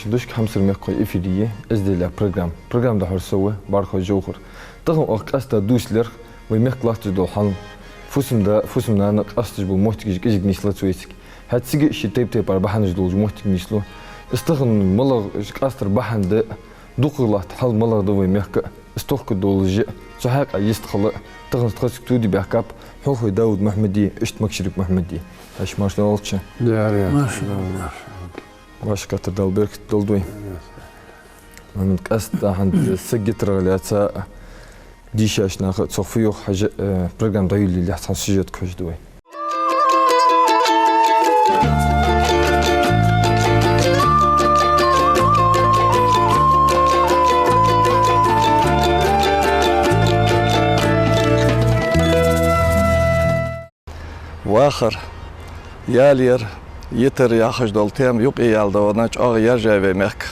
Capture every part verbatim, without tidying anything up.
Шу душка, хьамсара мехкахой, эфире я «Эздел» яха программа. Программа дӀахьор со ва, Бархой Жовхар. Тахан оаха къаьстта дувцаргда вай мехка латташ дола хьал. Фусам-да, фусам-нана къасташ бола моттигаш кӀезига нийслу цу вайцига. ХӀаьта цига а ший тайп-тайпара бахьанаш долаш моттиг нийслу. Из тахан малагӀа къастара бахьан да, дукхагӀа латта хьал малагӀа да вай мехка, из тохкаш долаш а, цу хьакъехьа йистхила, тахан тхоцига студе баьхкаб Хьулхой Дауд Мухьмади, иштта Макшарик Мухьмади. Хьаьша, маьрша дола аьлча. Яр, яр. Маьрша дола, маьрша. ВӀашагӀкхетар Дала беркат долда вай. Мухьмад, къаьстта хӀанз саг йитарах лаьца дийшача наха цох фу йоах хьажа, э, программа дӀайолалалехь цхьан сюжетага хьожаргда вай. Вахар, ялар, йитар яхаш дола тема юкъе яьлла да вайна, чӀоагӀа яьржа я вай мехка.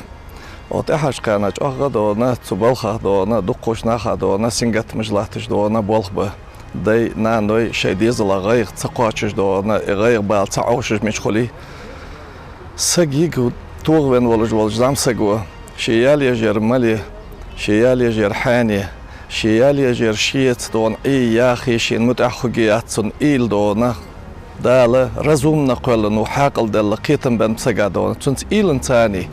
Укх тӀехьарча хана чӀоагӀа да вайна, цу балхах да вайна, дукхача наха да вайна сингаттамаш латташ да вайна болх ба. Дай, наной шоай дезала гӀайгӀа ца кхоачаш да вайна, и гӀайгӀа бала ца Ӏовшаш мича хулий. Саг йига тохавенна волаш волча зӀамсаго, ше яла езар мале, ше яла езар хьане, ше яла езар шеца да вайна Ӏе, яхе, шийна мутӀахьа хургьяц цунна уйла да вайна. Дала разумна кхоьллина ва, хьаькъал денна, кхетам бенна сага да вайна. Цунца уйланна царна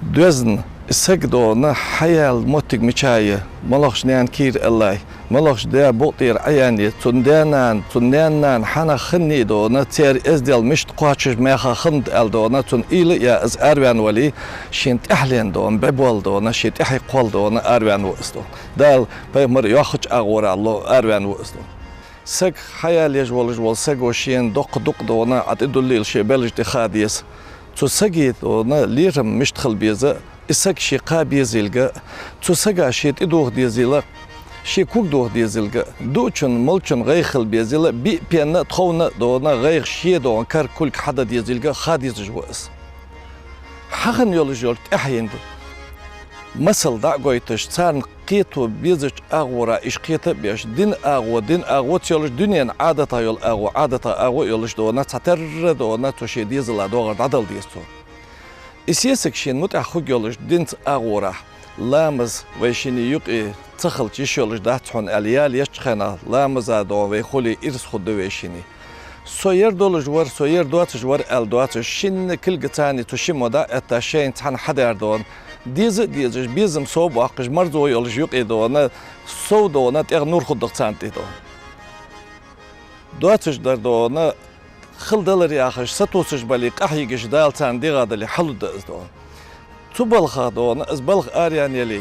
дезна, из саг да вайна хьаяьлла моттиг мича я, малагӀча наьна кийра аьлча, малагӀча даь букъ тӀера Ӏаяьнна я, цун даь-нана, цун наьна-нана хьанах хиннай да вайна, церан эздел мишта кхоачаш меха хиннад аьнна да вайна, цунна уйла а яь, из араваьнна вале, шийна тӀехьленна да вайна, бӀу боалла да вайна, ший тӀехье кхолла да вайна араваьнна ва из да вайна. Дала пайхамара йоахача агӀорахьа ло араваьнна ва из да вайна. Саг хьаяла езаш волаш вола саго шийна доккха дукъ да вайна, Ӏа тӀадуллийла ший белажа тӀа ха деза. Цу сага да вайна лерхӀам мишта хила беза, из саг ше кха безилга, цу сага ше тӀадоха дезийла, ше ког доха дезилга, дуачун, молчун гӀайгӀа хила безийла, биъ пенна а, тховна а да вайна гӀайгӀа ше да вайна кара, кулг хьаде дезилга ха дезаш ва из. Хьахинна йолаш йола тӀехьенна масал дӀа а гойташ, царна кхета безача агӀорахьа уж кхета а беш, дина агӀо дина агӀо ца йолаш, дунен Ӏадатах йола агӀо Ӏадатах агӀо а йолаш да вайна, цхьатарра да вайна цу ший дезала доагӀар дӀадала деза цо. Из сесаг шийна мутӀахьа хургйолаш динца агӀорахьа, ламаз вай шинне юкъе ца хилча йиш йолаш дац хьона аьнна, яла езача хана ламаза да вайна вай хуле ирс хургда вай шинне. Со ер долаш вар, со ер доацаш вар аьнна доацаш, шинне кулгаца цу шин мо дӀа а этта, шоайна цхьана хьадаьр да вайна. Деза а дезаш, безам совбоаккхаш, марзо йолаш юкъе да вайна, сов да вайна, тӀехьа нур хургда-кх царна тӀа да вайна. Доацаш дар да вайна, хила далар яхаш, сатувсаш бале, къахьегаш, Дала царна дегӀа дале, хьалургда из да вайна. Цу балхах да вайна, из балха араяьнна яле,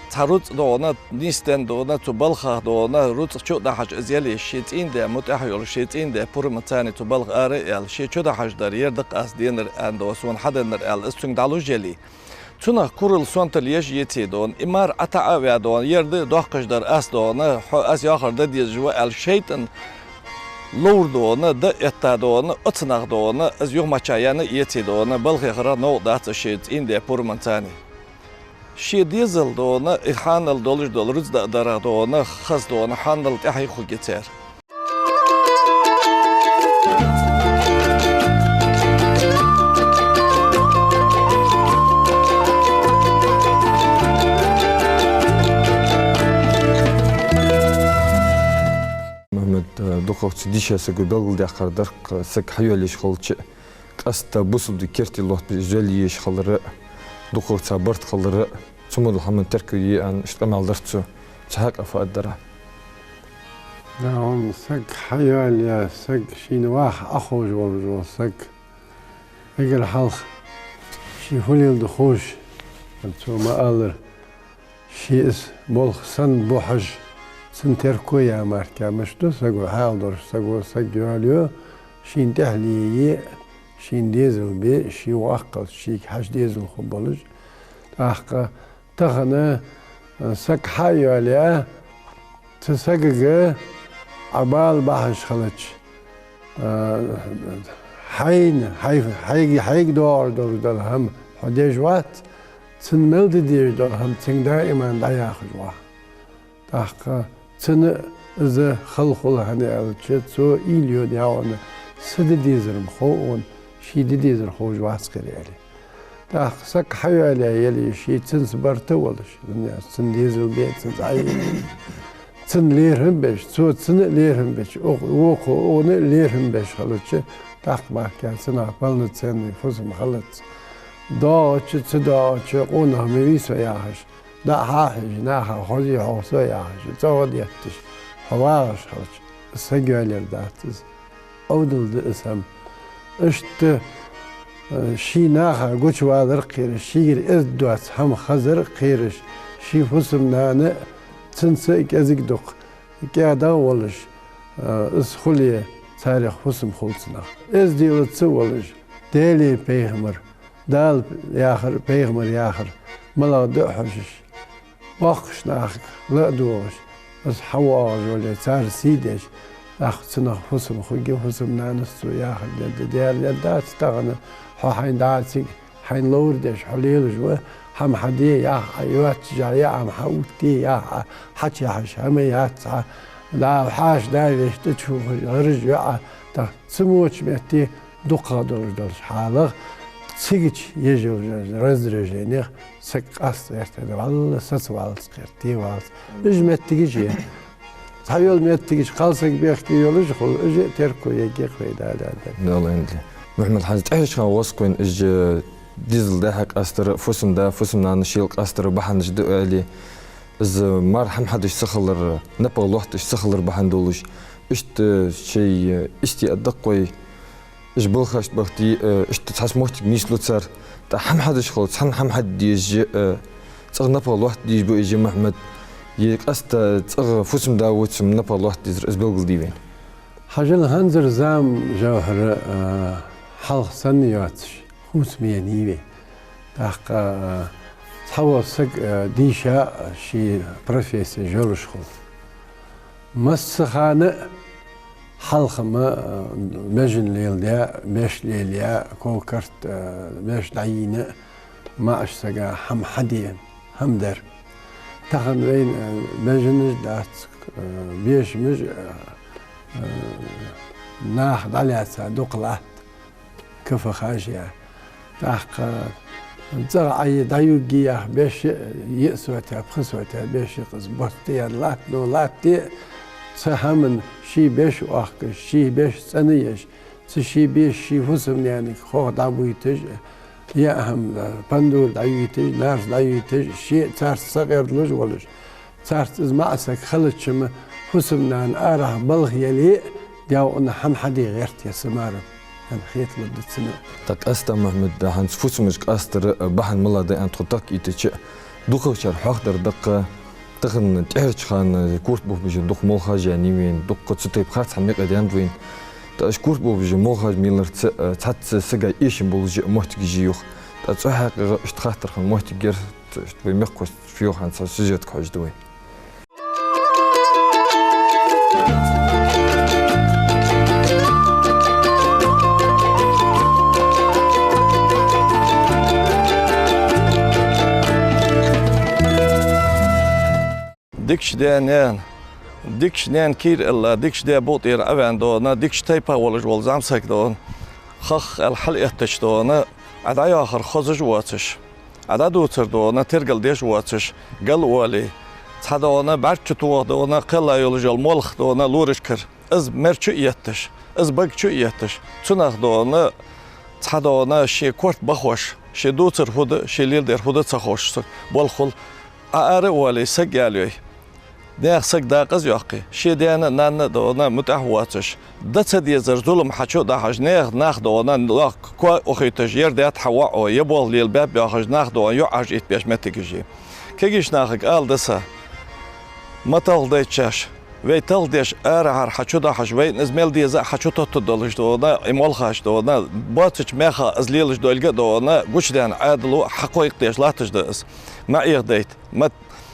цхьа рузкъа да вайна, нийсденна да вайна, цу балхах да вайна, рузкъа чу а дахьаш из яле, ший цӀийндаь мутӀахьа йолаш, ший цӀийндаь пурам царна цу балха ара а яьлла, ше чу дахьаш дар ер да-кх аз денар аьнна да вайна, сона хьаденнар аьнна, из цунга дӀалуш яле, цунах курал, сонтал еш а еце да вайна, и мар Ӏа таӀа а ваь да вайна, ер да доккхаш дар аз да вайна, хьо аз йоахар де дезаш ва аьнна, шайтӀан ловр да вайна, дӀа а этта да вайна, оцунах да вайна, из юхамача яьнна а еце да вайна, балхах новкъа дац из ший цӀийндаь пурам царна. Ший дезал да вайна, и хьанал долаш дола рузкъа дӀа а дарах да вайна, хаза да вайна, хьанал тӀехье хургья цар. Мухьмад, э, дукхагӀа цу дийшача саго белгалдаьккхар дар-кх, саг хьайоалаеш хилча, къаьстта бусалба дин керте лоаттабеш зоал еш хилар а, дукхагӀа цхьа барт хилар а, цу мо дола хӀама теркал е аьнна, иштта къамаьл дар цо, цу хьакъехьа фу аргдар Ӏа? Да, вон саг хьайоалаяь, саг шийна ваха Ӏоховш волаш вола саг, эггара хьалха ше фу леладу ховш, цо ма аллара, ше из болх санна бу хьажа, цун терко я мара-кх, мишта ду саго хьаьл долаш, саго саг йоалаю, шийна тӀехьле е, шийна дезал бе, ше воккхалца шийга хьажа дезал хургболаш. ТӀаккха тахан, э, саг хьа а йоалаяь, цу сагага Ӏа бала бахьаш хилча, э, хьайна, хьай-, хьайга, хьайга доагӀар долаш дола хӀама хьо деш вац, цунна мел де дезаш дола хӀама цунга даиман дӀаяхаш ва хьо. ТӀаккха цунна из хала хул, хӀана аьлча, цо уйла йо, наьна, са де дезар-м хов вайна, ший де дезар ховш вац-кх ер, аьле. ТӀаккха саг хьайоалаяь яле а, ший цунца барт а волаш, дунен, цун дезал бе, цунца Ӏайе, цунна лерхӀам беш, цо цунна а лерхӀам беча, укх-, вокхо укхунна а лерхӀам беш хилча, тӀаккха бахкаьнна цунах полноценный фусам хилац. ДоагӀача, ца доагӀача, къонах ма вий со яхаш, дӀа а хьежа, наха хозий хьогӀ со яхаш, цӀогӀа детташ, хьо вагӀаш хилча, саг йоалаяр дац из. Ӏовдал да из хӀама. Иштта, э, ший наха гучавалар а кхераш, шийгара эздоаца хӀама хазар а кхераш, ший фусам-нана а цунца а кӀезига дукха кӀаьдагӀа волаш, э, из хуле, царех фусам хул цунах. Эзделаца а волаш, Даьлеи пайхамара, Дала яхар, пайхамара яхар малагӀа да а хьожаш, боккхача нахага ла а доагӀаш, из хьавоагӀаш вале, цар сий деш, тӀаккха цунах фусам хургья, фусам-нанас цо яхар дергда, Даьла дергдац тахан, хьо хьайна дӀа цига, хьайна ловр деш, хьо лелаш ва, хӀама хьаде яхь Ӏа, йоаццаш яхь Ӏа, хӀама хьаотте яхь Ӏа, хьачухьаш хӀама яц Ӏа, Дала хьаша да вешта чухаш гӀараш ю Ӏа, тӀаккха цу моча метте дукхагӀа долаш долча хьалах, цигача еш йолча раздраженех саг къаста гӀертар, валла саца валлалца кхер, те валлалца. Уж моттигаш я. Цхьайола моттигаш кхалсаг бехке йолаш хул, уж а терко ергья-кх вай Дала аьнна. Дала аьнна. Мухьаммад-хьажа, тӀехьарча хана восквайн уж дезал да хьакъастар, фусам-да, фусам-нана шийла къастара бахьанаш да аьле, из мара хӀама хьадеш ца хилар, напагӀа лоаттадеш ца хилар бахьан долаш, иштта шоай истий а даккхой, уж балхашта бахте, э, иштта цхьацца моттиг нийслу цар, тӀаккха хӀама хьадеш хилча, цхьанна хӀама хьаде дезаш, э, цӀагӀа напагӀа лоаттаде дезаш ба уж, Мухьаммад, е къаьстта цӀагӀа фусам-да воацам напагӀа лоаттаде дезар, из белгалде вайна. Хьажал, хӀанзара зама, Жовхьар, э, хьалха санна йоацаш, хувцам енай вай. ТӀаккха, э, цхьавола саг, э, дийша, ший профессе жолаш хул. Массахана а хьалха ма, э, меженаш леладаь, беш лелаяь, ков-карт, э, беш дӀайийна, маӀача сага хӀама хьаде хӀама дар. Тахан вайна, э, меженаш дац, э, бешамаш, э, э, наха дӀалаьца дукха латт. Кафе хьажа. ТӀаккха цӀагӀа Ӏайе дӀаюгге яха беш, йиъ сотя, пхи сотя беш я-кх из, бутт тӀа яьнна латт, но латте а, цу хӀаман ший беш оахкаш, ший беш цӀена еш, цу ший беш, ший фусам-наьнага хох дӀабуйташ, яа хӀама, пандур дӀаюйташ, нарс дӀаюйташ, ше а царца сакъердалуш волаш, царца из маӀа саг хилча-м, фусам-нана арахьа балха яле а, дегӀа хӀама хьаде гӀерт я са мара, аьнна хеталургда цунна. ТӀаккха къаьстта, Мухьаммад, хӀанз фусамаш къастара бахьан малагӀа да аьнна тхо тахка ийттача, дукхагӀчар хьоахадар да-кх, тахан тӀехьарча хана корта бохабеш дукха молхаш яьннай вайна, дукха цу тайпара харц хӀама юкъе даьннад вайна. ТӀаккха уж корта бохабеш молхаш меларца, цхьацца сага эшам болаш а моттигаш я юха. ТӀаккха цу хьакъехьа иштта хаттар хинна моттиг яр, иштта вай мехкахошта фу йоах аьнна цхьа сюжетага хьожаргда вай. Дикача даь-наьна, дикача наьна кийра илла, дикача даь букъ тӀера Ӏоваьнна, дона, дикача тайпан волаш вола зӀамсаг, дона, хах аьлла хьалъэттача, дона, Ӏа дӀайоахар хозаш воацаш, Ӏа дӀадувцар, дона, тергал деш воацаш, гал оале, цхьа, дона, бӀарчча тоха, дона, кхелла йолаш йола молха, дона, лорашкара, из мер чу а етташ, из бага чу а етташ, цунах, дона, цхьа, дона, ший корта бахош, ший дувцар фуд, ший леладер фуд ца ховш саг болх хул. Ӏа ара а вале, саг ялйой. Наьха саг дакъаза йоаккхе, ший даьна а, нанна а, дона, мутӀахь воацаш, дан ца дезар зулам хьа чу а дахьаш, наьха нах, дона, лох коа ухийташ, ер даьтта хьа воӀ, е болх лелабаьб йоахаш, нах, дона, юкъ Ӏаж иттабеш моттигаш я. Кегийча нахага ала да са: ма талхадайташ, вай талхадеш, арахьара хьа чу дахьаш, вайна из мел деза а хьа чу тоттаргдолаш, дона, и молхаш, дона, боацача мехах из лелаш долга а, дона, гучадаьнна Ӏаьдало хьакхойкхадеш латташ да из. Ма Ӏехадайта, ма,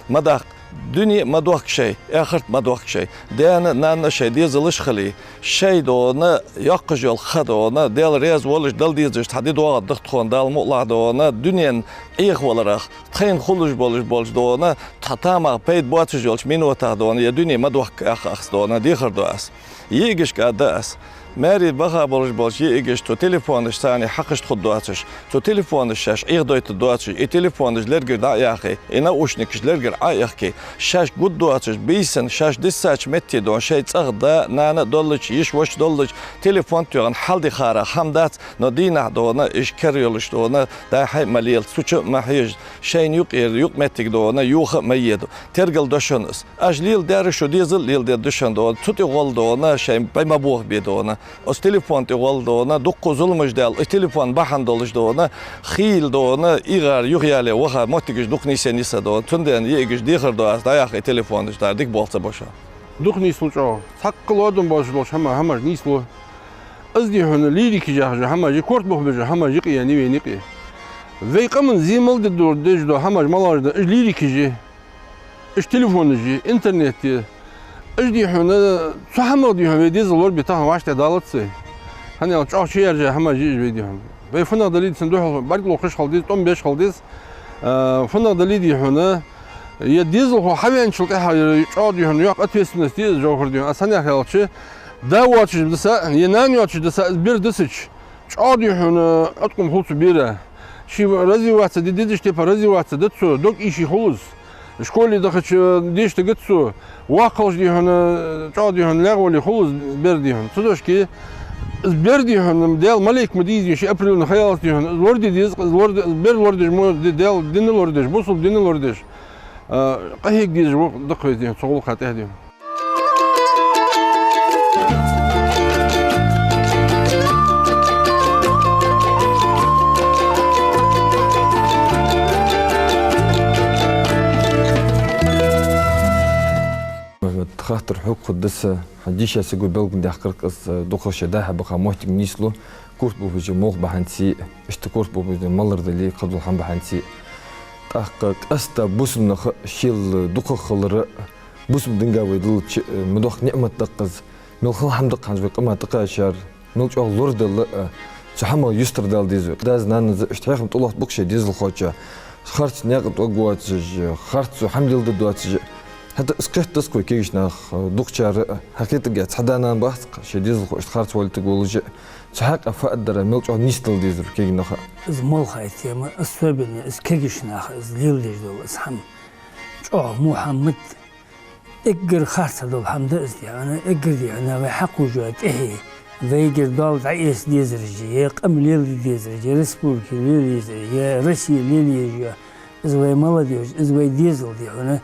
ма даккха. Дуне а ма дохка шоай, эхарт а ма дохка шоай. Даьна а, нанна а шоай дезалаш хиле, шоай, дона, йоккхаш йола ха, дона, Даьла раьза волаш, дала дезаш цхьа ди доагӀаргда-кх тхона, Дала мукъалахь, дона, дунен Ӏехаваларах, тхоайна хулаш болаш болча, дона, тха тамах пайда боацаш йолча минотах, дона, ер дуне ма дохка, аьлча аз, дона, дехар ду аз. ЙиӀигашка а да аз. Маьре баха болаш болча йиӀигаш цу телефонашца хьакхашта хургдоацаш, цу телефонаш шоаш Ӏехадойтаргдоацаш, из телефонаш лергара дӀа а яьккхе, из наушникаш лергара Ӏо а яьккхе, шоаш гургдоацаш, бийсан шоаш диссача метте дона, шоай цӀагӀа да, нана а доллача, йиша-воша доллача, телефон тоьхна хьалдихарах хӀама дац, но дийнахьа дона, уж кара йолаш дона, дӀа-хьа а ма лела, цу чу а ма хьежа, шоай юкъера юкъамоттиг дона, йоха а ма еда. Тергал до шоана из. Оаш леладер а, шо дезал а леладергда шоана дона, цу тӀа гӀолла дона, шоай бӀи ма бохабе дона. Из телефон тӀа гӀолла дона, дуккха зуламаш даьлла, из телефон бахьан долаш дона, хийла дона, эгӀара юхаяле ваха моттигаш дукха нийсъеннай са дона. Цудухьа йиӀигаш дехар ду аз, дӀаяккха из телефонаш, дӀа дика болх ца беш. Дукха нийслу чӀоагӀа. Цхьаккха лоадам болаш долча хӀама-, хӀамаш нийслу. Из дий хьона лирика яхаш хӀамаш, корта бух беш хӀамаш юкъе яьннай вайна юкъе. Вай къаман зе мел дергдола, деш дола хӀамаш малагӀаш да, уж лирика я. Уж телефонаш я, интернет я. Уж дий хьона, цу хӀамах дий хьона вай дезал лорабе тахан вӀаштӀехьадалац вай. ХӀана аьлча чӀоагӀа чуйоаржаяь хӀамаш я уж вай дий хьона. Вай фуннагӀа дале а цунна духьал бӀарг лохаш хила деза, тӀом беш хила деза. А, фуннагӀа дале дий хьона, ер дезалхо хьавеначул тӀехьагӀа чӀоагӀа дий хьона йоккха ответственность я из, Жовхар, дий хьона. Аз хӀана яхар аьлча, да воацаш дисача, е нана йоацаш дисача, из бер дисача, чӀоагӀа дий хьона къаткъам хул цу бера. Ше развиваться де дезача тайпара развиваться дац цо, дог ийша хул из. Школе дахача деша дагад цо. ВоккхагӀа дий хьона, чӀоагӀа дий хьона лоархӀа вале хул из бер дий хьона. Цудухьа из бер дий хьона, Даьла малейк ма дий из, ший определённый ха яллалца дий хьона, из лораде деза, из лораде-, из бер лорадеш мо ди-, Даьла дина лорадеш, бусалба дина лорадеш. А, къахьега дезаш ва-кх даккха вай дий хьона, цу гӀулакха тӀехьа дий хьона. Мухьмад, хаттар хьога хургда са, хьа дийша саго белгалдаьккхар-кх аз, дукхагӀа шоай дӀа-хьа баха моттиг нийслу, корта бохабеш болх бахьанца, иштта корта бохабеш, малар дале, кхыдола хӀама бахьанца. ТӀаккха къаьстта бусалба наха шоайла дукхагӀа хилар, бусалба динга вай диллача, ма доккха ниӀмат да-кх из, мел хала хӀама да-кх хӀанз вай къаман тӀакхаьчар, мел чӀоагӀа лораделла, цу хӀамах юстардала деза вай. Дас-нанас иштта хьехам тӀалоаттабу-кх шоай дезалхочоа, харц наькъа тӀа воацаш, харцо хӀама леладергдоацаш. ХӀаьта из кхетадац-кх вай кагийча наха, дукхагӀчар, хьакхетаргахьа, цхьа да-нана бац-кх шоай дезалхо иштта харцвоалийтаргволаш. Цу хьакъехьа фу аргдар, мел чӀоагӀа нийсдала дезар кагий наха? Из молхай тема, особенно из кагийча наха, из леладеш дола из хӀама. ЧӀоагӀа, Мухьмад, эггара харцахьа дола хӀама да из дий хьона, эггара дий хьона вай хьакхувш йола тӀехье, вайгара доал дӀаэца дезараш, е къам леладе дезараш, е республика лелае езараш, е Россия лелае езаш я, из вай молодёжь, из вай дезал дий хьона,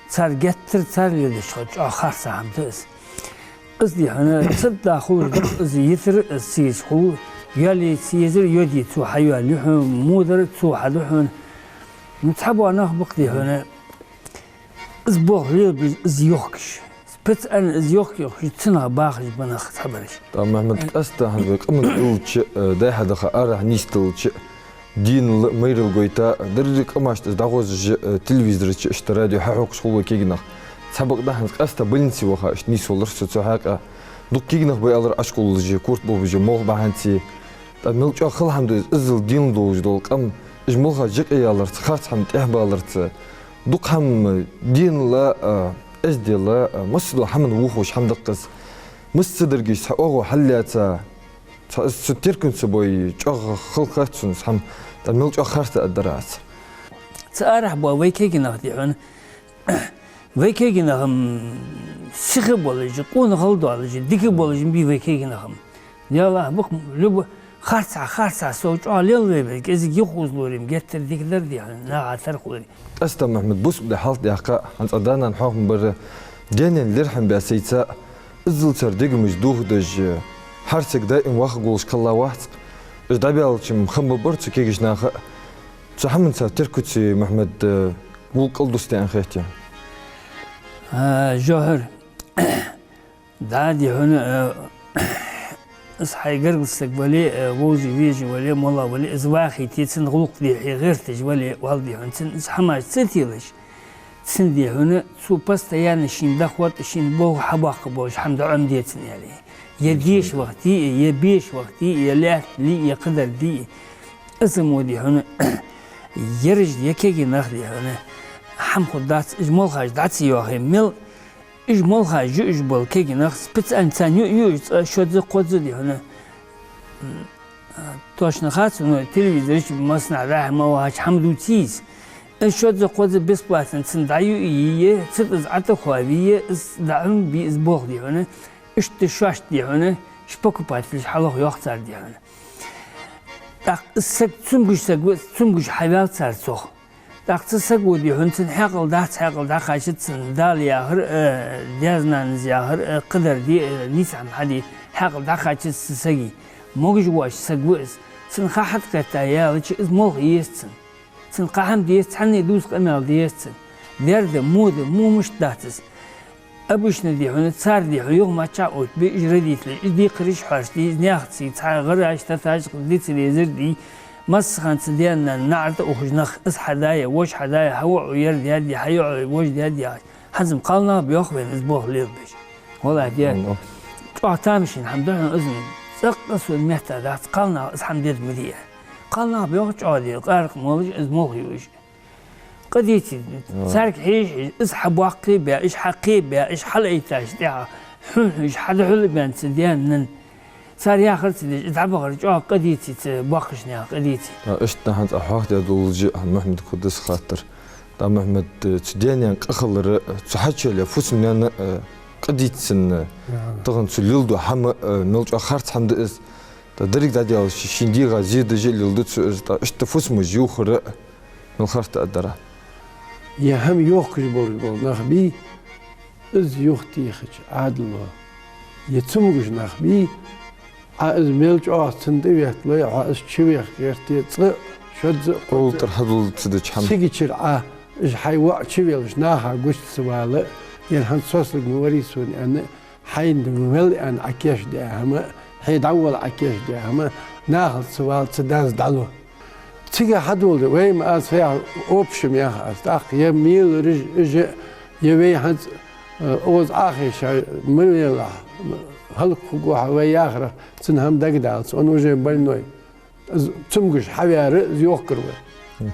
цар геттара цар леладеш хилча чӀоагӀа харцахьа хӀама да из. Из дий хьона, цадда хулаш да-кх из йитар, из ца еза хул, йоалае ца езар йодий цо хьайоалаю хьона, мо дар цо хьаду хьона. Ну, цхьабола нах ба-кх дий хьона, из болх лелабеш, из йохкаш. Специально из йохка-йохкаш, цунах бахаш ба нах цхьабараш. ТӀаккха, Мухьмад, къаьстта хӀанз вай къаман тӀа хилча, э, дӀа-хьа даха, арахьа нийсделча, динал а, майрал а гойта, деррига къамашта из дӀагӀозаш, э, телевизора чу, иштта радио хьахьокхаш хул вай кагий нах. Цхьабакъда хӀанз къаьстта больнице ваха иштта нийсвелар со цу хьакъехьа. Дукха кагий нах ба аьлар Ӏаш гӀолла, корта бохабеш болх бахьанца. ТӀаккха мел чӀоагӀа хала хӀама да из, иззал денал долаш дола къам, уж молхаш юкъеяларца, харц хӀама тӀехьабаларца, дукха хӀама, денал а, эздел а, массадола хӀаманна вохавеш хӀама да-кх из. Масса ца дергдий, цхьа оагӀув хьаллаьца, цхьа из цу теркам ца бой, чӀоагӀа хала хет сона из хӀама, тӀаккха мел чӀоагӀа харцахьа аргдар аз. Цу арахьа бола вай кагий нах дий хьона, вай кагий нах-м сиха болаш, къонахал долаш, дика болаш ма бий вай кагий нах-м. Делахь ба-кх, любо-, харцахьа, харцахьа сов чӀоагӀа лелаве вай, кӀезига юхаозалур-м геттара дика дар дий хьона, наха тара хулар. Къаьстта, Мухьмад, бусалба ди хьалха тӀехкха, хӀанз цкъа да-нана хьоахам бир, гаьннена лерхӀам баь сайца, иззал цар дегамаш дохадеш, хьарсега даим вахаргволаш кхелла вац-кх. Уж дӀабаьлча-м хам бергбар цу кагийча наха. Цу хӀаманна цар терко ца е, Мухьмад, э, гӀулакх кӀалдус те аьнна хет-кх. А, Жовхар, дӀа дий хьона, э, из хьай гаргара саг вале, э, вовзаш-везаш вале, моллагӀа вале, из вахийте, цун гӀулакх дехьа гӀерташ вале, вале дий хьона, цунна из хӀамаш ца телаш, цунна дий хьона, цо постоянно шийна дӀахоатта, шийна болх хьабоаккхаргболаш хӀама да Ӏомаде цунна, аьле. Е деша вахийте, е беша вахийте, е лаьтта ле, е кхыдар де. Из мо дий хьона, ераш, е кагий нах дий хьона, хӀама хургдац, уж молхаш дӀа ца йоахе, мел Уж молхаш я, уж бола кагий нах, специально царна ю, ю уж цкъа шозза-кхозза, дий хьона. М, а, точно хац, но телевизора чу массанахьа дӀа-хьа ма вахача хӀама дувц из. Из шозза-кхозза бесплатно цунна дӀа ю, е, цу тӀа из ӀотӀахоаве, е, из дӀа Ӏомабе, из болх, дий хьона. Иштта шоашта, дий хьона, уж покупателаш хьалох йоах цар, дий хьона. ТӀаккха из саг цамогаш саг ва, цамогаш хьаваьв цар цох. ТӀаккха цу саго, дий хьона, цун хьаькъал дац, хьаькъал дӀакхачац цун, Дала яхар, э, даьца-нанас яхар, э, кхыдар де, э, нийсса хӀама хьаде, хьаькъал дӀакхачац цу сага. Могаш воаца саг ва из. Цун ха хьатӀакхетта яьлча, из молха езац цунна. Цунна кхы хӀама дезац, цхьанне дувца къамаьл дезац цунна. Дерда, мода, мо мишта дац из. Обычно, дий хьона, цар, дий хьона, юха маччахь оттабе уж родителаш, уж декхараш хьоашта, из наьха цига цхьа гӀараш, таташ, дицар, езар дий, массахана цу даь-наьна наӀар тӀа ухаш нах, из хьа да е, вож хьа да е, хьа воӀо ер даьд е, хьа йоӀо вож даьд е яхаш. ХӀанз-м кхалнах ба йоах вайна из болх лелабеш. Валлахьи, де. Алло. ЧӀоагӀа тамашийна хӀама да хьона из-м, цӀаккха сона метта дац, кхалнах из хӀама дергда ма дий. Кхалнах ба йоах чӀоагӀа де, къаракъ молаш, из молха ю уж. Къа деций, царга хьежа-хьежа, из хьабоаккхе а баь, уж хьакхе а баь, уж хьалъайташ тӀехьа, хьун-хьун уж хьадухьал а баьнна цу даь-наьна. Цар яхар ца деш, из дӀабахар чӀоагӀа къа деций, цу боккхийча наьха къа деций. ТӀаккха иштта хӀанз Ӏа хьоахадаь долаш, Мухьмада, кхы дӀаса хаттар. ТӀаккха, Мухьмад, цу даь-наьна къа хилар, цу хьачуяьлча фусам-наьна, э, къа деций цунна, тахан цо леладу хӀама, э, мел чӀоагӀа харц хӀама да из. ТӀаккха деррига дӀадаьлча, ший дегӀа зе деш а леладу цо из, тӀаккха иштта фусамаш йохар мел харц да аргдар Ӏа? Е хӀама йохкаш болаш бола нах бий, из юхатехача Ӏаьдало, е цамогаш нах бий, Ӏа из мел чӀоагӀа цунна тӀаветталой, Ӏа из чувеха гӀерте, цкъа, шозза а, кхозза а, тӀара хьадоладаь ца дича хӀама. Цигачара Ӏа, уж хьай воӀ чувеллача наха гуча ца вала, е хӀанз сосаг ма варий сона аьнна, хьайна вел аьнна Ӏа кийчдаь хӀама, хье дӀавала Ӏа кийчдаь хӀама, нахал ца вала, цу дас дӀалу. Цига хьадоладе, вай ма аз фу яхар, общем яхар аз, тӀаккха е мелараш, уж, е вай хӀанз, э, оза Ӏахеша ма велахь, хӀалакхургва хьо вай яхарах, цун хӀама дагадалац, он уже больной. Из цамогаш хьаваьр, из йохкар вай.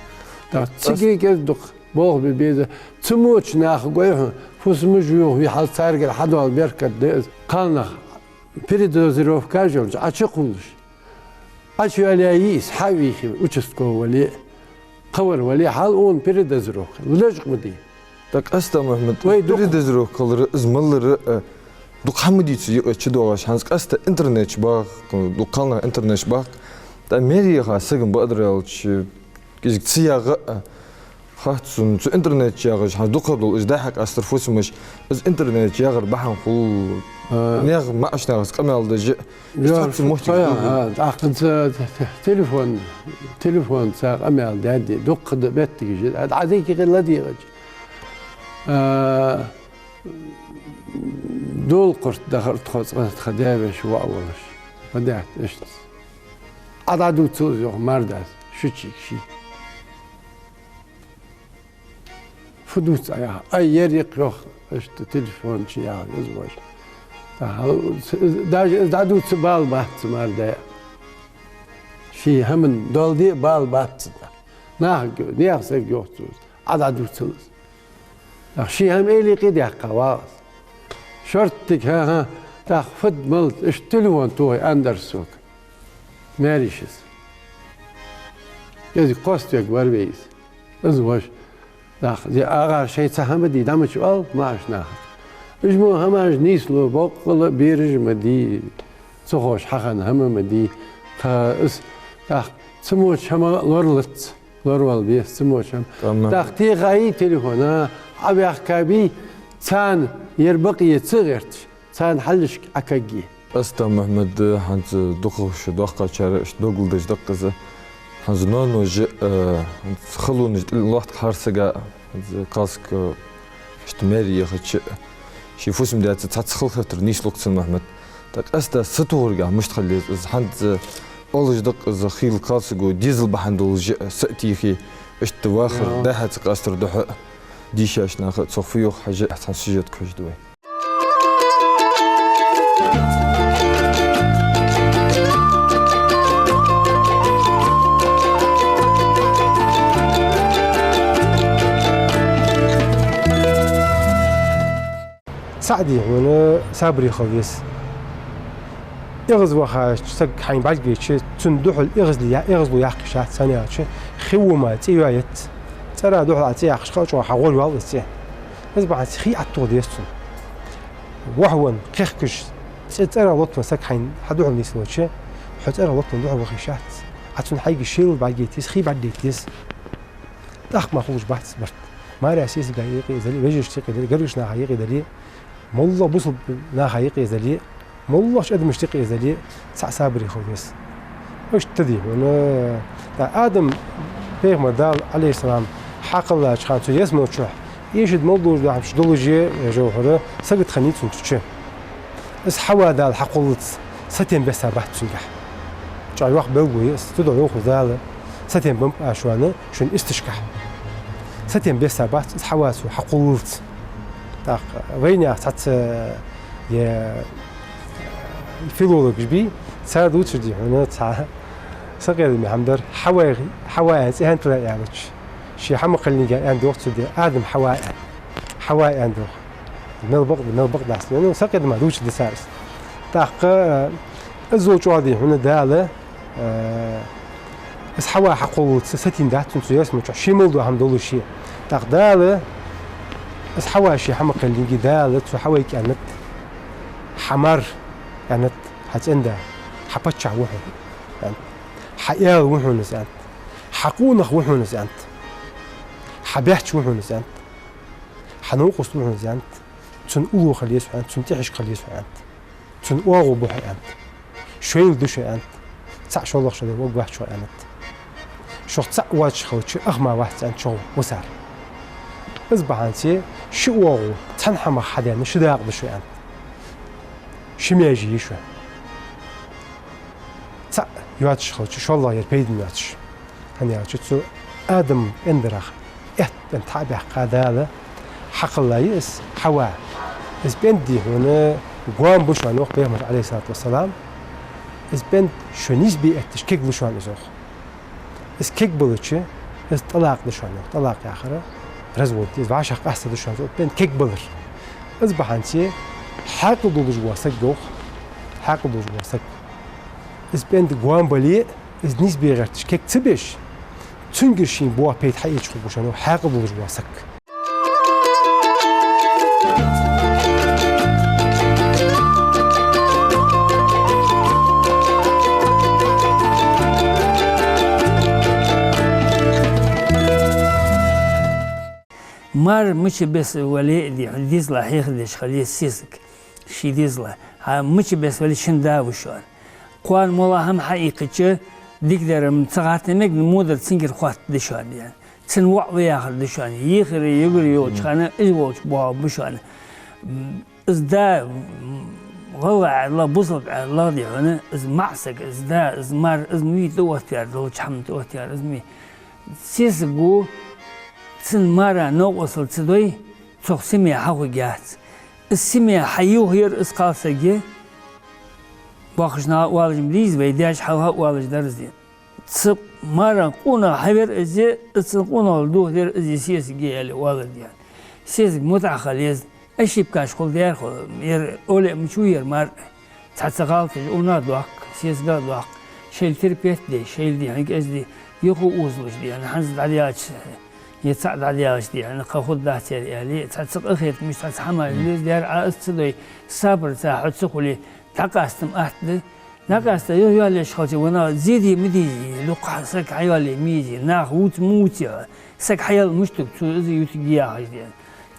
ТӀаккха цига кӀезига-дукха болх бе беза. Цамогача нахага гой хьона, фусамаш йохаве хьал, царгара хьадоал беркат да из. Кхалнах передозировка йолча Ӏочукхувлаш, Ӏочуйоалаяьй из, хьа а вийхе, участковый вале а, кхывар вале а, хьал укхун передозировка, лечкъа ма дий. ТӀаккха къаьстта, Мухьмад, вай дукха передозировка хилар, из малар, э, дукха хӀама дувца юкъе чудоагӀаш, хӀанз къаьстта интернет чу бах, дукха кхалнах интернет чу бах. ТӀаккха мэрияха сагам бадар аьлча, кӀезига ца ягӀа, э, хац сона, цу интернет чу ягӀаш, хӀанз дукхагӀдола уж дӀа-хьа къастар фусамаш, из интернет чу ягӀар бахьан хул, э, наьха маӀача нахаца къамаьл деш, из цхьацца моттиг хул. ТӀаккха ца, ца, ца, телефон, телефонца къамаьл даьдий, дукха да моттигаш, Ӏа дӀадийкъе ладийгӀача. А, дола кхурт дахар тхо цкъа, тха даь-веший воӀ волаш. Ма даьтта иштта. Ӏа дӀадувцал из, йоах, мардас, шу чиг ший. Фу дувц Ӏа, яхар. Ай, ер йикх, йоах, иштта телефон чу, яхар, из вож. Даже из дӀадувца бала бац цу мардаь. Ший хӀаман дола де а бала бац цунна. Нахага, наьха сага йоах цо из. Ӏа дӀадувцал из. ТӀаккха ший хӀама эли къи даьккха вагӀа из. Шорттига, хӀа-хӀа, тӀаккха фуд-малад, иштта телефон тохе андара сога. Маьрийша из. КӀезига кхоаставергвар вай из. Из вож. ТӀаккха, де, агӀар шоай цхьа хӀама дий, дӀа ма чуоал маӀача нахаца. Уж мо хӀамаш нийслу, боккъала бераш ма дий, ца ховш хьахинна хӀама ма дий. Тха из, тӀаккха цамогача хӀамах лоралац. Лоравала беза цамогача хӀама. ТӀаккха техай телефон, а, Ӏоваьхка бий, царна ер бакъ е ца гӀерташ, царна хьалхашка Ӏокагге. Къаьстта, Мухьмад, хӀанз дукхагӀа шу доккхачар иштта догалдеш да-кх из. ХӀанз ноаноша, э, хӀанз халонаш тӀа лоаттадаьр сага, хӀанз кхалсаг, э, иштта маьре яхача, ший фусам-даьца цхьацца хала хетар нийслу-кх цунна, Мухьмад. ТӀаккха къаьстта сатохаргахьа мишта хила еза из? ХӀанз оалаш да-кх из, хийла кхалсаго дезал бахьан долаш са а техе, иштта вахар, дӀа-хьа ца къастар духьа дийшача наха цох фу йоах хьажа, цхьан сюжетага хьожаргда вай. ТӀаккха дий хьона сабаре хила веза. ЭгӀазвахача саг хьайна бӀаргавайча, цунна духьал эгӀазле я-, эгӀазло яккха йиш яц, хӀана аьлча хи во мара цӀи йоаец. ЦӀера духьал Ӏа цӀи яьккхача, кхы а чӀоагӀа хьа гӀор йоал из цӀи. Из бахьанца хий Ӏаттух деза цунна. Вахавенна, кхехкаш, цӀи цӀерах лоттавенна саг хьайна хьа духьал нийслуча, хьо цӀерах лоттавенна духьал ваха йиш яц. Ӏа цунна хьайга шелал бӀаргайта еза, хий бӀаргадайта еза. ТӀаккха мара хулаш бац барт. Маьра сесага юкъе дале, вежарашта юкъе дале, гаргарча наха юкъе дале, моллагӀа бусалба наха юкъе дале, моллагӀча адамашта юкъе дале, цхьа сабаре хила веза. Иштта дий хьона, тӀа Адам пайхамар Дала, Ӏалайхи ссалам, хьакхеллача хана цу ялсмала чу эшаш мел долаш дола хӀамаш долаш, я жовхьара, сагота хиннай цун цу чу. Из Хьава Дала хьакхоллалца сатем бесса бац цунгахь. ЧӀоагӀа йоккха белгало я из, цудухьа йоах Дала: сатем беннаб аз шоана шун исташкахь. Сатем бесса бац из Хьава цо хьакхоллалца. ТӀаккха вайнаьха цхьацца, э, филологаш бий, цар дувцар дий хьона цхьа сакъердаме хӀама дар, Хьава, Хьава аьнна цӀи хӀана тиллар аьлча, ше хьа ма кхеллинге аьннад йоах цо, Адам Хьава аьнна. Хьава аьннад йоах. Мел бакъ, мел бакъ дац. Ну, сакъердаме дувцаш да цар из. ТӀаккха, э, из зул чӀоагӀа дий хьона Дала, э, из Хьава хьакхоллалца сатийна дац цун цу ялсмала чу, ше мел дола хӀама долаш. ТӀаккха Дала, из Хьава ше хьа ма кхеллинге, Дала цу Хьавайга аьннад: хьа мар, аьннад, хьа цӀен-да, хьа паччахь ва хьона, аьннад. Хьа аьла ва хьона из, аьннад. Хьа къонах ва хьона из, аьннад. Хьа баьчча ва хьона из, аьннад. Хьа новкъост ва хьона из, аьннад. Цун уллув хила еза хьо, аьннад, цун тӀехьашка хила еза хьо, аьннад. Цун оагӀув ба хьо, аьннад. Шоайла да шо, аьннад. ЦаӀ шоллагӀчо варгвац шо, аьннад. Шох цаӀ воацаш хилча, ах мара вац, аьннад, шох висар. Из бахьанце ши оагӀув цхьан хӀамах хьадаьнна ши дакъа да шо, аьннад. Ши маьже я шо. ЦаӀ йоацаш хилча, шоллагӀъяр пайдана йоацаш. ХӀана аьлча цу Адама пӀендарах аьтта пӀенда хьа а баьккха Дала, хьакхелла я из Хьава. Из пӀенда дий хьона гоама ба шоана, йоах пайхамара, Ӏалайхи ссалату вассалам. Из пӀенда шо нийсбе эттача кеглу шоана из, йоах. Из кег балача, из тӀалакъ да шоана, йоах. ТӀалакъ яхар развод да, из вӀашагӀкъаста да шоана, йоах, пӀенда кег балар. Из бахьанце хьаькъал долаш вола саг, йоах, хьаькъал долаш вола саг, из пӀенда гоама бале а, из нийсбе гӀерташ кег ца беш, цунгара шийна боагӀа пайда хьаэцаш хургва шоана, йоах, хьаькъал долаш вола саг. Мар мича бесса вале а, дий хьона, дезала хьехадеш хила еза сесаг ший дезала. Хьа мича бесса вале, шун да ва шоана. Кхоана моллагӀа хӀама хьаийккхача, дикадар-м ца гӀерташ мег, ну, во дар цунгара хоаттаргда шоана, дий хьона. Цун воӀ ва яхар да шоана. Ехари югари йолча хана из волча боагӀаргба шоана. М, из да, м, гӀалгӀай аьнна лагӀа, бусалба аьнна лагӀа, дий хьона, из маӀа саг, из да, из мар, из ма вий тӀаоттаваьр, долча хӀаман тӀаоттаваьр, из ма вий. Сесаго цун мара новкъостал ца дой, цох семья хьахургьяц. Из семья хьаювхаяр из кхалсаг, боккхийча наха оалаш ма дий из, вай даьша хьалха оалаш дар из, дий. Цу мара къонах хьавер из, из цун къонахал дохадер из, сесаге, аьле оалар, дий. Сесаг мутӀахьа хила еза. Ошибкаш хул дера хул, ер овлаъ мича ва ер мар. Цхьацца гӀалаташ укхунна а доаккх, сесага а доаккх. Шоайла терпеть де, шоайла, дий хьона, кӀезига юха озалуш, дий хьона, хӀанз дӀадаьлча, е цаӀ дӀадаьлча, дий хьона, кхы хургдац ер, аьле, цхьацца къахетамаш, цхьацца хӀамаш леладе дера, Ӏа из ца дой, сабарца хьо ца хуле, дӀакъастам атта да. ДӀакъаста, йо-, йоалаеш хилча, ванах зе де ма дезий, дукха саг хьайоалае ма езий, нах вувца ма вувций, саг хьаяьлча мишта ва, цо из ютаргья яхаш, дий.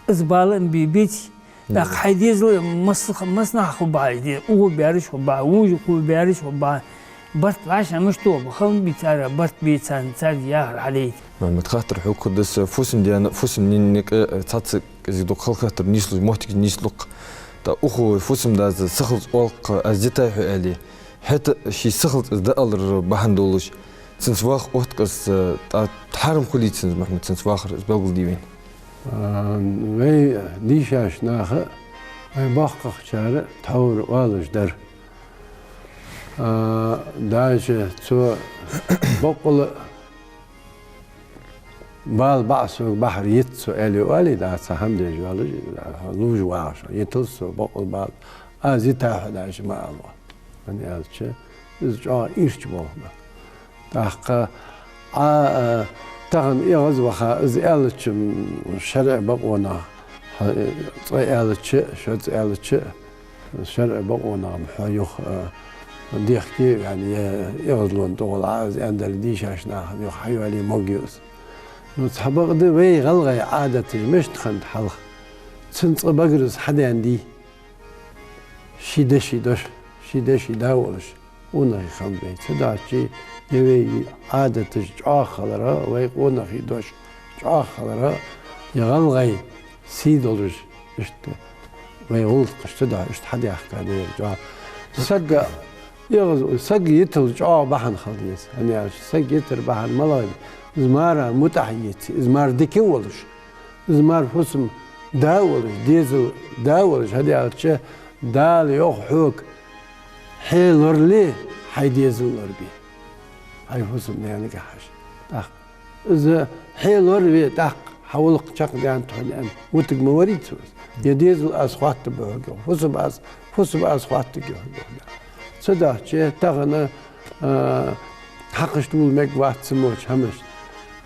Из бала ам бе беций, тӀаккха хьай дезал масса-, массанахьа хургба хьа, дий, укхо баьраш хургба хьа, вожаш, укхо баьраш хургба хьа, барт вӀаши мишта тоба, хала ма бий цар, барт бе царна, царга яхар хьадайта. Мухьаммад, хаттар хьога хургда са, фусам-даьна, фусам-наьна юкъе цхьацца кӀезига дукха хала хаттар нийслуш, моттигаш нийслу-кх. ТӀа укхо фусам-дас сахилаца оал-кх, аз дитай хьо, аьле. ХӀаьта ший сахилаца из дӀаалар бахьан долаш, цунца ваха отт-кх из, тӀа хьарам хулий цунца, Мухьаммад, цунца вахар, из белгалде вайна. А, вай дийшача наха, вай боккхагӀчара тхьовра оалаш дар. А, дӀача цо боккъала Бала баӀа сога бахьар йита со, аьле, оале, да, цхьа хӀама деш йоалаш, лувш вагӀаш, йитал со бокъонца бала. Аз йита хьо дӀа ма ала. ХӀана аьлча, из чӀоагӀа ийрча болх ба. ТӀаккха Ӏа, а, тахан эгӀазваха, из аьлча, м, шарӀа бокъонах, хьа, э, цкъа аьлча, шозза аьлча, шарӀа бокъонах-м хьо юха, а, дехке, яӀни, е эгӀазлон тӀагӀолла Ӏа из аьннадале, дийшача наха юха хьайоалае могаш я из. Ну, цхьабакъда вай гӀалгӀай Ӏадаташ мишта хиннад хьалха. Цун цкъа багара из хьадаьнна дий. Ший деши дош, ший деши да волаш, къонахий хам бей. Цудухьа е вай Ӏадаташ чӀоагӀа хилара, вай къонахий дош чӀоагӀа хилара, е гӀалгӀай сий долаш, иштта вай гӀулакхаш цудухьа иштта хьадаьхка дера чӀоагӀа. Сага, эгӀаз-, саг йитал чӀоагӀа бахьан хила деза. ХӀана аьлча, саг йитар бахьан малагӀа да? Из мара мутӀахь еце, из мара дика волаш. Из мара фусам да волаш, дезал да волаш, хӀана аьлча, Дала йоах хьога: хье лорале, хьай дезал лорабе. Хьай фусам-наьнага хьажа. ТӀаккха из хье лораве, тӀаккха хьа гӀулакх чакхдаьннад хьона аьнна, вутаргма варий цо из? Е дезал аз хоаттаргба хьога, фусам аз, фусам аз хоаттаргья хьога. Цудухьа тахан, а, хьакхашта вувла мегаш вац цу моча хӀамаш.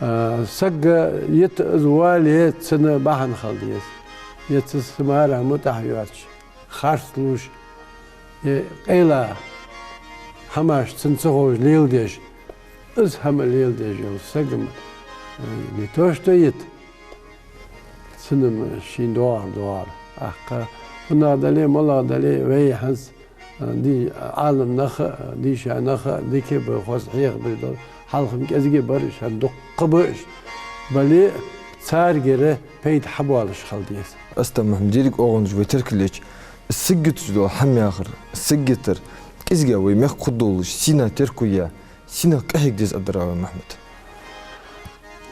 А, сага йита из вале, цунна бахьан хила деза. Е цу са мара мутӀахь йоацаш, харц лувш, е къайла хӀамаш цунна ца ховш леладеш, из хӀама леладеш йола саг-м, э, не то что йита, цунна-м шийна доагӀар доагӀар. ТӀаккха хӀанз дале, малагӀа дале, вай хӀанз, э, ди-, Ӏаламнаха, дийшача наха дика ба, хоза хьехабеш дола, хьалха-м кӀезига бар уж, хӀанз дуккха ба уж. Бале а, царгара пайда хьабоалаш хила деза. Къаьстта, Мухьмад, деррига оагӀонаш вай теркалъеча, саг йиташ дола хӀама яхар, саг йитар кӀезига вай мехка хургдолаш, сенах терко я, сенах къахьега деза аргдар вай, Мухьмад?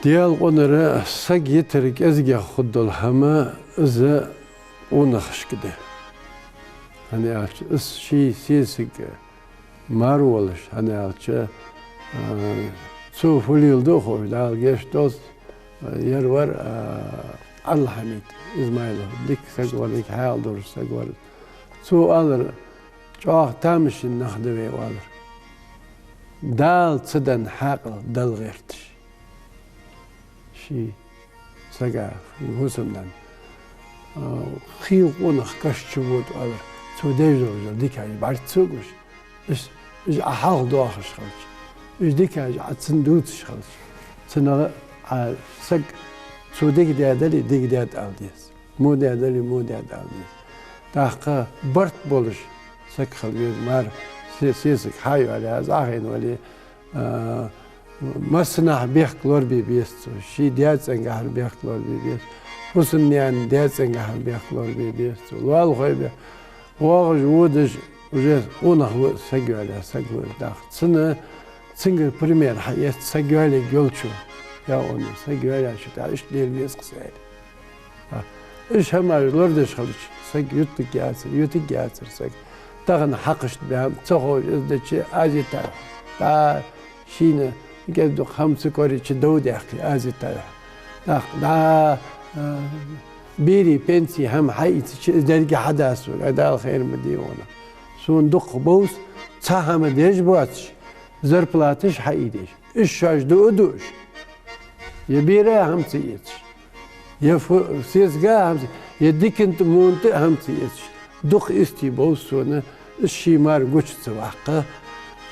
Даьла къонара, саг йитар кӀезигагӀа хургдола хӀама из къонахашка да. ХӀана аьлча, из ший сесаг мара волаш, хӀана аьлча, а, цо фу леладу а ховш, Дала гешт долда, а, ер вар, а, Ӏалхьамид Измайлов, дика саг вар, дика хьаькъал долаш саг вар. Цо оалар, чӀоагӀа тамашийна нах да вай, оалар. Дала ца денна хьаькъал дала гӀерташ. Ший сага, фусам-наьна, а, хийла къонах каш чу вода, оалар. Цо деш дола дикаш бӀарга ца гуш, уж, уж Ӏа хьалхадоахаш хилча, уж дикаш Ӏа цунна дувцаш хилча, цунах Ӏа саг, цо дика даьдале, дика даьд ала деза. Во даьдале, во даьд ала деза. ТӀаккха барт болаш саг хила веза мара, се-, сесаг хьайоалаяь, из Ӏохайна вале, а, массанахьа бехк лорабе беза цо, ший даь-цӀенгахьара бехк лорабе беза, фусам-наьна даь-цӀенгахьара бехк лорабе беза цо, лоалахой бе-, воагӀаш, водаш, уже къонах ва из, саг йоалаяь саг ва из, тӀаккха цунна, цунгара пример хьаэца саг йоалаергйолчо, я он, саг йоалаяьчо тӀаккха иштта лела веза-кх са, аьле. А, уж хӀамаш лорадеш хилча, саг юттаргьяцар, ютаргьяцар саг. Тахан хьакхашта баьнна, ца ховш из дича, аз йитар. ТӀаккха шийна кӀезиг-дукха хӀама ца корайича, дов даьккхе, аз йитар. ТӀаккха дӀа, а, берий пенси хӀама хьаийцача, из деррига хьадас вай, ай, Дала хайр ма де вайна. Сона дукха бовз, цхьа хӀама деш боацаш, зарплаташ хьаийдеш. Уж шоаш дуа дуаш. Е бера хӀама ца эцаш, е фу-, сесага хӀама ца, е диканна тӀа, вона тӀа хӀама ца эцаш. Дукха истий бовз сона, из ший мара гуча ца ваккха,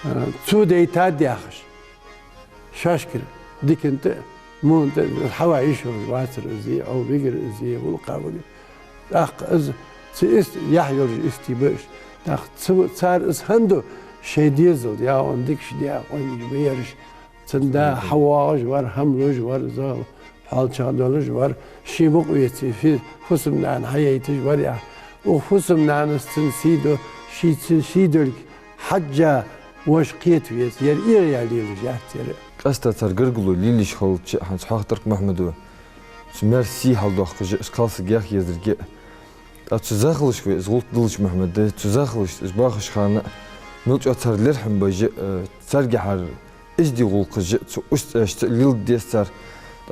а, цо дайтад яхаш. Шоашкара диканна тӀа, вона тӀа хьава йиш йолаш вацар из, е, Ӏо вигар из, е, гӀулакха вигар. ТӀаккха из ца ист-, яхь йолаш истий ба уж. ТӀаккха ца-, цар из хӀана ду, шоай дезал, я он дикаш даь къонгаш ба ераш. Цун да хьавоагӀаш вар, хӀама луш вар, зал хьоалчагӀа долаш вар, ший мукъавеце, фи-, фусам-нана хьаяйташ вар, я. Укх фусам-нанас цун сий ду, ший цун сий долга хьежжа, воша кхета веза, ер эгӀа яь лелаш яц ер. Къаьстта цар гаргало лелаеш хилча, хӀанз хьоахадаьр-кх Мухьмада, цу маьра сий хьалдоаккхаш а, уж кхалсаг яха езарг а. ТӀаккха цу захалашка вай из гӀулакх диллача, Мухьмад, цу захалашца уж бахаш хана, мел чӀоагӀа цар лерхӀам беш а, э, царгахьара из де гӀулакхаш а, цу уж цӀаьшца а леладе деза цар.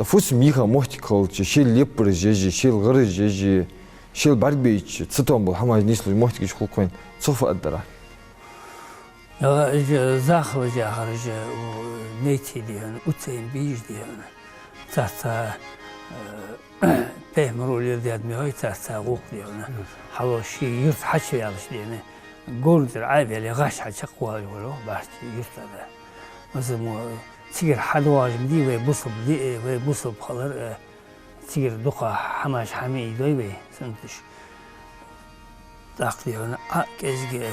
Фусам йийха моттиг хилча, шел леппараш еш, шел гӀараш еш, шел бӀаргабайча, цатоам бола хӀамаш нийслуш моттигаш хул-кх вайна, цох фу аргдар Ӏа? Ага, уж захалаш яхар, уж, у, нейций дий хьона, уцайн бийж дий хьона. Царца, э, пехмаро леладаьд ма йий, царца гӀулакх дий хьона. Хьалха ший юрта хьачуваьлча дий хьона, говран тӀара Ӏоваьле, гӀаш хьачакхвалаш вар, башха юрта да. Масала, мо, цигара хьадоагӀаш ма дий вай бусалба ди, вай бусалба хилар, э, цигара дукха хӀамаш хьа ма ийдой вай, суннаташ. ТӀаккха дий хьона, Ӏа кӀезига,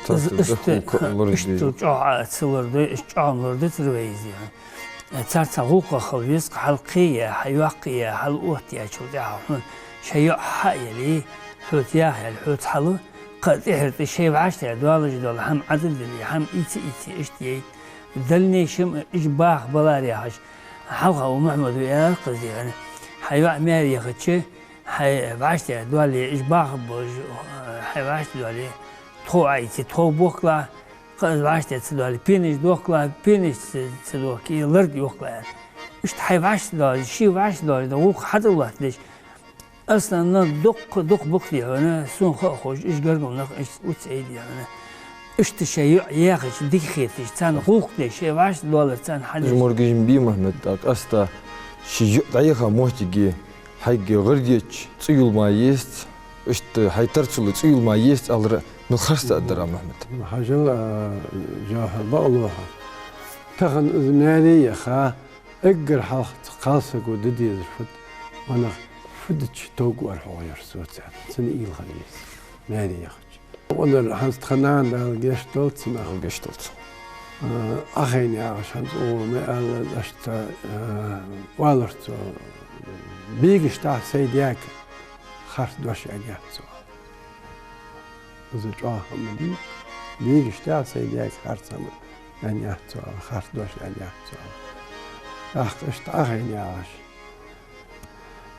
из, иштта, иштта чӀоагӀа Ӏа ца лорадой, иштта чӀоагӀа-м лорадацар вай из дий хьона. Царца гӀулакхах хила веза-кх, хьалкхе а, хьайоаккхе а, хьалоттаяьчул тӀехьагӀа хьона шоай йоӀ хьа а яле, хьоца яха яьле, хьоца хьалу, кхы а тӀехьара тӀа шоай вӀаштӀехьа доаллаш дола хӀама Ӏодилла дале, хӀама ийца а ийце, иштта яйта. Дальнейшем уж баха балар яхаш, хьалха укх Мухьаммада аьлар-кх из дий хьона: хьай йоӀ маьре яхача, хьай вӀаштӀехьа доалле, уж баха болаш, хьай вӀаштӀехьа доалле, тхов Ӏоийце, тхов бохкалахь, кхы а вӀаштӀехьа ца доалле, пенаш дохкалахь, пенаш ца, ца дохке, лард йохкалахь, аьлар. Иштта хьай вӀаштӀехьа доалле, ший вӀаштӀехьа доалле, гӀулакх хьатӀалаттадеш, аслан дукха, дукха ба-кх дий хьона, сона ха а ховш, уж гаргара нах, уж уцай дий хьона. Иштта шоай йоӀ яхача дика хеташ, царна гӀулакх деш, шоай вӀаштӀехьа доаллар царна хьадеш. Уж моргаш-м бий, Мухьаммад, тӀаккха къаьстта ший йоӀ дӀаяха моттиге хьайга гӀар деча цӀи юла ма езац, иштта хьай тарцул цӀи юла ма езац алар мел харц аргдар Ӏа, Мухьаммад? Хьажал, а, Джохар, бакълув хьо. Тахан из маьре яха, эггара хьалха цу кхалсаго де дезар фуд, ванах фу дича товргвар хьогӀ, йоах со царна, цунна уйла хила еза, маьре яхача. Оалар хӀанз тха нана, Дала гешт долда цунна. Дала гешт долда. А, Ӏохайна яхаш хӀанз укхо ма аьлла, иштта, а, оалар цо: бегаш тӀа сай даьга харц дош аьнна яц цо. Из чӀоагӀа хӀама дий, бегаш тӀа сай даьга харц хӀама аьнна яц цо, харц дош аьнна яц цо. ТӀаккха иштта Ӏохайна яхаш: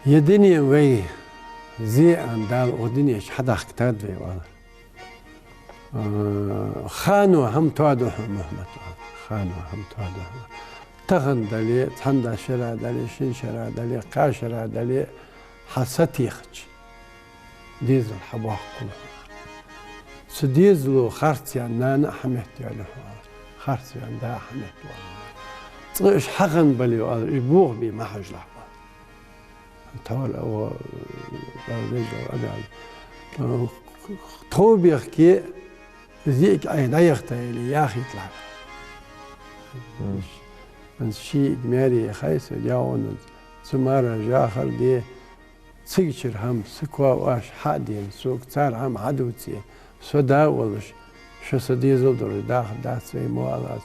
е дуне вай зе аьнна Дала укх дунен чу хьадахкийтад вай, оалар. А, хано хӀама тоаду хьона, Мухьаммад, оалар. Хано хӀама тоаду хьона. Тахан дале, цхьан даьша шера дале, шин шера дале, кхаь шера дале, хьо сатехача, дезал хьабоаккхалу хьона. Цу дезало харц ваьнна нана а хьаметтайоалаю хьона, оалар. Харц ваьнна да а хьаметтайоалаю хьона. Цкъа уж хьахинна бале, оалар, уж бохабе ма хьажалахь, оалар. Тхьовра, о, о, вежарий, а, тхов бехке, из йиӀиг Ӏайха дӀаяхийта яле, яхийталахь. Мгм. ХӀанз ший йиӀиг маьре яхай со, дявханан, цу мара жахар де, цигачара хӀама са коа оаш хьа а дена, сога цар хӀама хьадувце, со да а волаш, шо са дезал долаш даха дац вай, мо ала аз.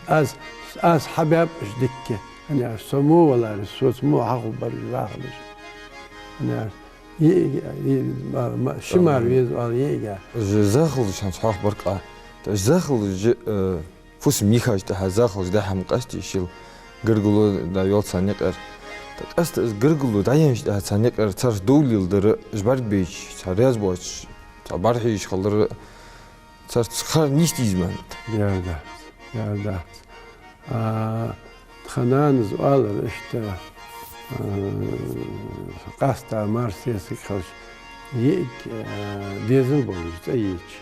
Аз, аз хьабаьб уж дикка, хӀана аьлча со мо валаре, соца мо хьахургбар уж вахалаш. ХӀана аьлча йиӀиг, йиӀ-, ма-, ма-, ши мара веза оал йиӀига. Уж захалаш хӀанз хьоахабар-кх Ӏа. ТӀаккха уж захалаш, э, фусам йийхачул тӀехьагӀа захалаш дехьа-м къаьстта йиш йил, гаргало дӀайоал царна юкъера. ТӀаккха къаьстта из гаргало дӀаенначул тӀехьагӀа царна юкъера царца дов леладар, уж бӀаргабайча, цар раьза боацаш, цар бӀарахьежаш хилар, царца хар нийса деза, Мухьаммад? Яра дац, яра дац. А, тха нанас оалар иштта, а, къаьстта мар-сесаг хилча, йиӀиг, а, дезал болаш цӀа йича.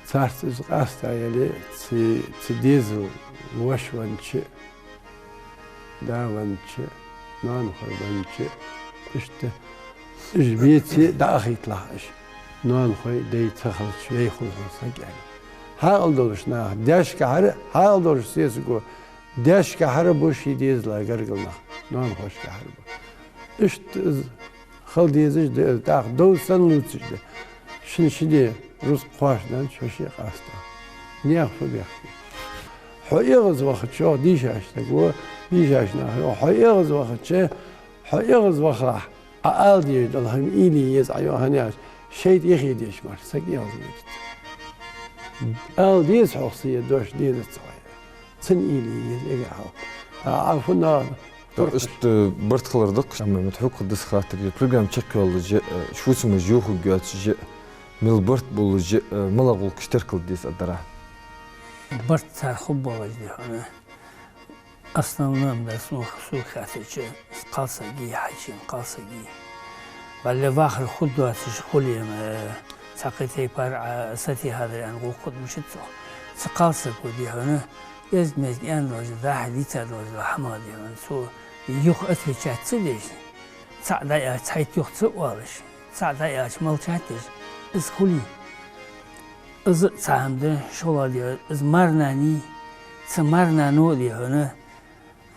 Царца из къаьстта яле, цу, цу дезала воша веннача, да веннача, ноанахой веннача, иштта уж беце дӀаахийталахь уж. Ноанахой, дай ца хилча, вай хул хьона саг, аьнна. Хьаькъал долаш нах, даьшкахьара, хьаькъал долаш сесаго, даьшкахьара ба ший дезала гаргара нах, ноанахошкахьара ба. Иштта из хила дезаш да из, тӀаккха дов санна лувцаш да. Шин-шинне рузкъ кхоачаш да шоашта къаьстта. Наьха фу бехке. Хьо эгӀазвахача, йоах дийшача саго, дийшача наха йоах, хьо эгӀазвахача, хьо эгӀазвахалахь, Ӏа ала дезаш дола хӀама уйла е еза Ӏа, йоах, хӀана аьлча шайтӀа яхе дезаш мара саг эгӀазвац. Ала деза хьогӀ са е дош, дезац хьогӀ. Цунна уйла е еза эггара хьалха. А, Ӏа фу на ТӀаккха иштта барт хилар да-кх, амма мет хьога даса хаттар я: программа чакхйоаллача, э, шуцамаш йохаргйоацача, мел барт боллача, э, малагӀа гӀулакхаш теркалде деза аргдар Ӏа? Барт цар хургболаш да хьона. Основном да сога, сога хаьттача, кхалсаг я, хьачуена кхалсаг я. Валлахӏи, вахар хургдоацаш хуле-м, э, цхьаккха тайпара, а, сатийхьадар аьнна гӏулакх хургда мишта цо. Цу кхалсаго, дий хьона, кӏезига-мезига аьнна долаш, дӏа-хьа дийца долаш дола хӏама, дий хьона, цо юха отвечать ца деш, цхьаъ дӏаяьлча, цхьайтта юха ца оалаш, цхьаъ дӏаяьлча молчать деш, из хуле, из а цхьа хӏама да, шоллагӏа, дий хьона, из марнана, цу марнано, дий хьона,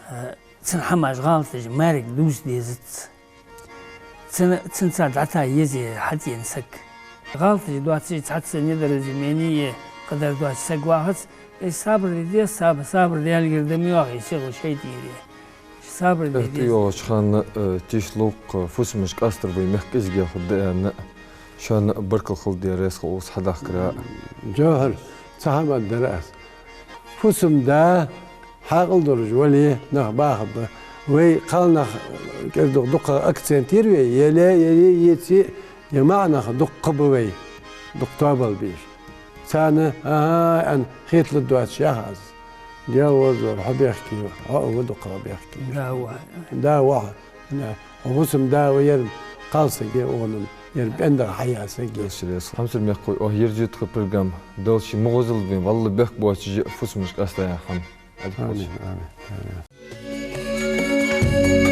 э, цун хӏамаш, гӏалаташ маьрга дувца дезац. Цун, цунца дӏатаха еза хьатӏаена саг. ГӀалаташ доацаш, цхьацца недоразумени е кхыдар доацаш саг вахац, из сабар де деза, саб-, сабар Даьлагара да ма йоахий, сихал шайтӏагара. Сабар де деза. Тӏайоагӏача хана, э, тишлукх, э, фусамаш къастар вай мехка кӏезига хургда аьнна, шоана баркал хилда, Даьла раьза хилва укхаза хьадахкара. Жовхӏар, цхьа хӏама дар аз. Фусам-да хьаькъал долаш вале, нах баха ба. Вай кхалнах кӏира дукха акцентир вай, е ле, е ле, е ци, е маӏа нах дукха ба вай, дукха тоабал беш. Царна, аха, аьнна, хеталургдоацаш яха аз. Даьла возалора, хьо бехке ва, хьо а ва дукха бехке. Да, ва. Да, ва. Хьо фусам-да ва, ер кхалсаг я, оаха ер пӏендарг хьаяь саг я. Хьамсара мехкахой, оаха ерзаю тха программа. Дала ший мугӏазал дойла, валлахӏи, бехк боацаш я фусамаш къаста яха хӏама. Амин, амин, амин.